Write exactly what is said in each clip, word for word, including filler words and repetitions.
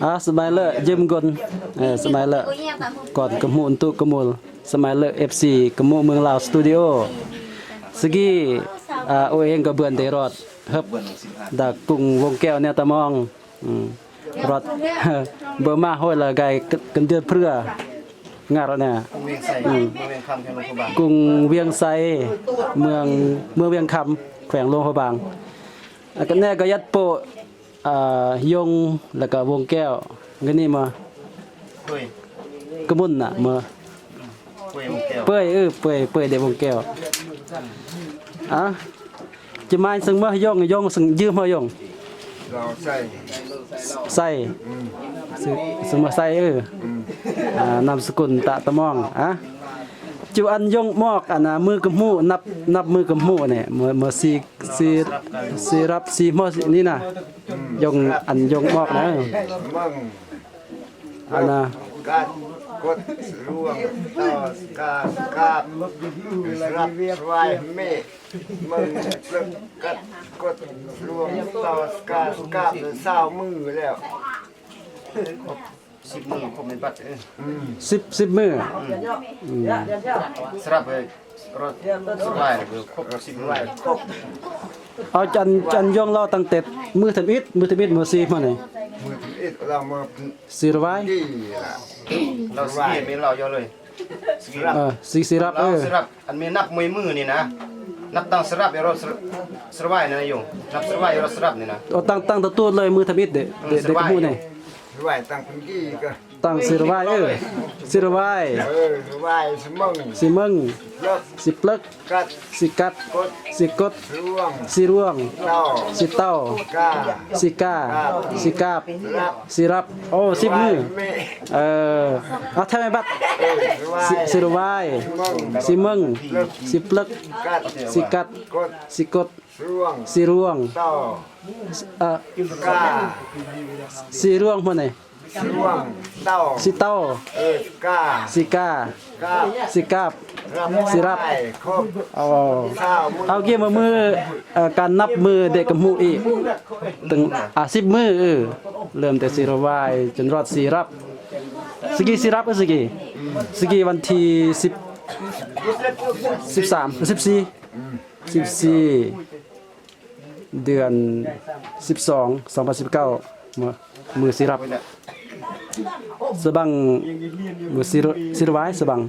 Ah, smaile jemgon. Eh, smaile. Kon kemu untuk kemul. Smaile F C kemu Mường Lao Studio. Sigi, ah, ueng ka buen derot. Hep. Da kung wong keo nia tamong. Hmm. Rot. Bơ ma hoi la gai ke-, kendil prơ. Ngar nia. Kung Wiêng Sai, hmm, Mường Wiêng Khăm, Mường, Mường Wiêng Khăm, Khuen Luông Pha Bang. Kene ga yat po, ah, yong la ka wong keo. Gani ma. Pơi. Kemun na ma. Pơi wong keo. Pơi, ơ, pơi, pơi de wong keo. Ah. Chi mai seng mah yong, yong seng jưh mah yong. Sai. Sai. Hmm. Seng, seng mah Sai, ơ. Hmm. Ah, nam sukun ta tamong, ah. Chu ăn yong mok, ăn, ah, mư kơhmu, năp, năp mư kơhmu ne. Mơ, mơ si, si, si rap, si mơ si ni na. Hmm. Yong, ăn yong mok na, ơ. Mong. Ăn, ah. Kat, kot, ruang, to, ska, skap. Srap, srwai, me. Mong, plơ̆k, kat, kot, ruang, to, ska, skap, sao mư leo. Sip mư, kop me bat, eh. Hmm. Sip, sip mư. Hmm. Hmm. Srap, eh, rot, srwai, eh, kop, sip mư. Kop. Ơ, chăn, chăn yong lao tăng tết. Mư thâm ít, mư thâm ít, mơ si mơ ne. Mư thâm ít, lao mơ si rwai. Lao si, me lao yong lơi. Sigi. Ơ, si, si rap, ơ. Srap. Ăn me năp mui mư ni na. Năp tăng srap, ơ, rot sr-, srwai na yong. Năp srwai, ơ, rot srap ni na. Ơ, tăng, tăng tơ tu lơi mư thâm ít de. De, de srwai kơhmu ne. Srwai tăng penggi kơ. Tăng si rwai, ơ. Si rwai. Ơ, rwai, si mong. Si mong. Plơ̆k. Si plơ̆k. Kat. Si kat. Kot. Si kot. Si ruang. Si ruang. Tao. Si tao. Ka. Si ka. Kap. Si kap. Rap. Si rap. Ơ, sip mư. Rwai, me. Ơ, ah, thâm me bat. Ơ, rwai. Si, si rwai. Mong. Si mong. Plơ̆k. Si plơ̆k. Kat. Si kat. Kot. Si kot. Si ruang. Si ruang. Tao. Si, ah. Ka. Si ruang mă ne. Si ruang, tao. Si tao. Ơ, ka. Si ka. Kap. Si kap. Rap. Si rap. Ai, kop. Ơ. Sao mư. Âu ge mơ mư, ơ, ka năp mư de kơhmu i. Tơng, ah, sip mư, ơ. Lơm de si rwai, chăn rot si rap. Sigi si rap, ơ, sigi. Sigiวันที่สิบ สิบสาม สิบสี่ สิบสี่ เดือนสิบสอง สองพันสิบเก้า mơ, mơ si rap. Sibang, mơ si ru-, si rwai sibang.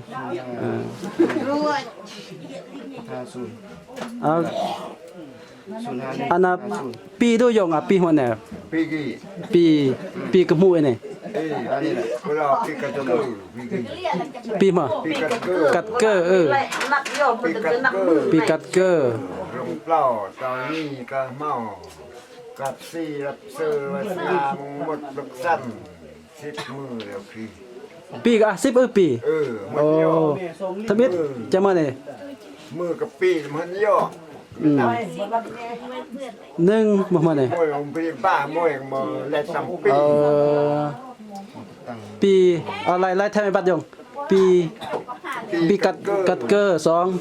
Ơ. Ơ. Ana pi du yong, a pi mă ne. Pi gi. Pi, pi kơhmu ne. Eh, pi, kula pi kătkơ. Pi mă? Pi kătkơ. Kătkơ, ơ. Pi kătkơ. Pi kătkơ. Rong plau, tao nyi, ka hmao. Kap si, rap sơ, wa snga, mong mot, plơ̆k san. Sip mư leo pi. Pi, ah, sip, ơ, pi. Ơ, mot yo. Ơ. Thâm ít, chăm mă ne. Mư kơ pi, mă yo. Hmm. Nưng, mă mă ne. Mui, ung pi ba, mui, mă lĕ sam pi. Ơ. Pi, a, lai, lai thâm me bat yong. Pi, pi kăt, kătkơ, song.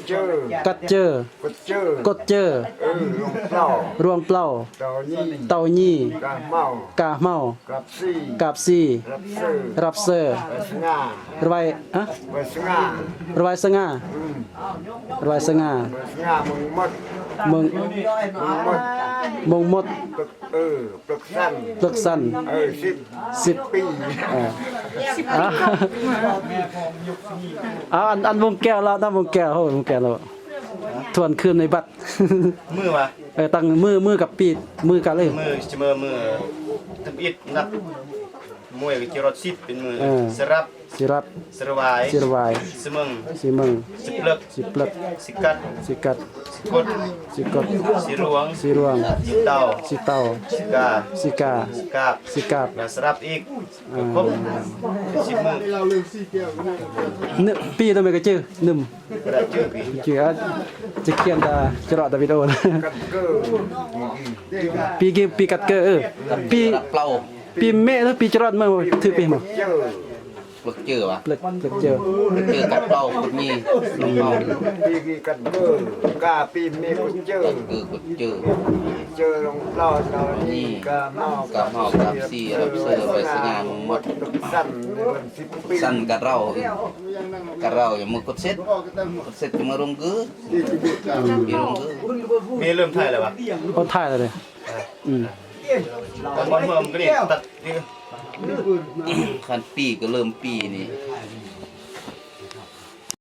Kătchơ. Kotchơ. Kotchơ. Ơ, ruang plau. Ruang plau. Tao nyi. Tao nyi. Ka hmao. Ka hmao. Kap si. Kap si. Rap sơ. Rap sơ. Wa snga. Rwai, ha? Wa snga. Rwai snga. Hmm. Rwai snga. Wa snga mong mot. Mong, mong mot. Mong mot. Plơ̆k, ơ, plơ̆k san. Plơ̆k san. Ơ, sip. Sip. Pi. Ơ. Ah. Ah, ăn, ăn mong keo la, ăn mong keo, hô, mong keo la. Thuần khưn ne bat. Mư wa. Ơ, tăng mư, mư kăp pi, mư kăl e. Mư, si mơ, mư. Tơm it, năp. Mui kơ chi rot sip, pin mư. Ơ. Srap. Srap. Srwai. Srwai. Simơng. Simơng. Siplơ̆k. Siplơ̆k. Sikat. Sikat. Sikut. Sikut. Siruang. Siruang. Sitao. Sitao. Sika. Sika. Sikap. Sikap. Nga srap ik. Ah. Kop. Simơng. Nơ, pi nơm kơ chư, nơm. Kơ chư pi. Chư, ah, chư kian ta, chư rot ta video. Pi gi, pi kăt kơ, ơ. Pi, pi mă, pi chư rot mă, thử pi mă. Plơ̆k chư wa. Plơ̆k, plơ̆k chư. Plơ̆k chư kăt plau, kut nyi. Pi gi kăt kơ, ka pi mă kut chư. Kut chư. Ni, kamau, kamsi, arap se, arap sengang, mot. San karau. Karau ya mukut set. Mukut set cuma runggu. Irunggu. Mi lum thai la, Pak? Oh, thai la de. Hmm. Kan mon hom kini, tat, iya. Kan pi, kelem pi ni.